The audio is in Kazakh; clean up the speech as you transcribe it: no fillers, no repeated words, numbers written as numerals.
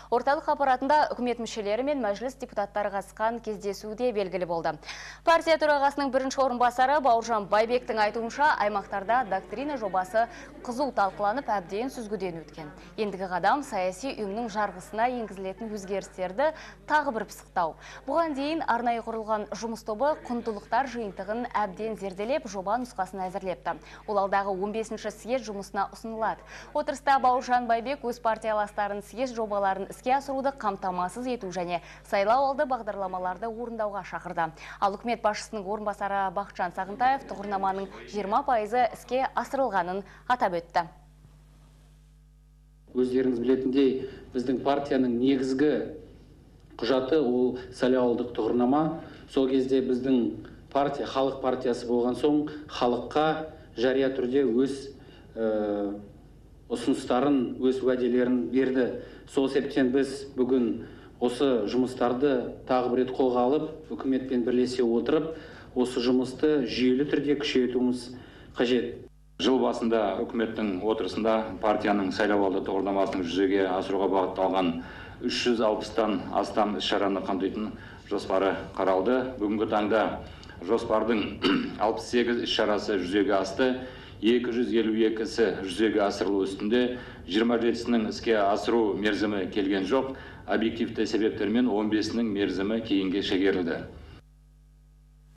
Орталық аппаратында үкімет мүшелері мен мәжіліс депутаттары қатысқан кездесуде белгілі болды. Партия төрағасының бірінші орынбасары Бауыржан Байбектің айтуынша, аймақтарда доктрина жобасы қызу талқыланып, әбден сүзгіден өткен. Ендігі қадам саяси ұйымның жарғысына енгізілетін өзгерістерді тағы бір пысықтау. Бұған дейін арнайы құрылған жұмыс тобы құндылықтар жиынтығын әбден зерделеп, жоба нұсқасын әзірлепті. Ол алдағы 15-ші съезд жұмысына ұсынылады. Отырыста Бауыржан Байбек өз партияластарын съезд жобаларын іске асыруды қамтамасыз ету және сайлау алды бағдарламаларды орындауға шақырды. Ал үкімет басшысының орынбасары Бақытжан Сағынтаев тұғырнаманың 20% іске асырылғанын атап өтті. Өздеріңіз білетіндей, біздің партияның негізгі құжаты ол сайлауалдық тұғырнама. Сол кезде біздің партия халық партиясы болған соң, халыққа жария түрде өз ұсыныстарын, өз уәделерін берді. Сол себептен біз бүгін осы жұмыстарды тағы бір рет қолға алып, үкіметпен бірлесе отырып, осы жұмысты жүйелі түрде күшейтуіміз қажет. Жыл басында үкіметтің отырысында партияның сайлауалды тұғырнамасын жүзеге асыруға бағытталған 360-тан астам іс-шараны қамтитын жоспары қаралды. Бүгінгі таңда жоспардың 68 іс-шарасы жүзеге асты, 252-сі жүзеге асырылу үстінде, 27-сінің іске асыру мерзімі келген жоқ, объективті себептермен 15-інің мерзімі кейінге шегерілді.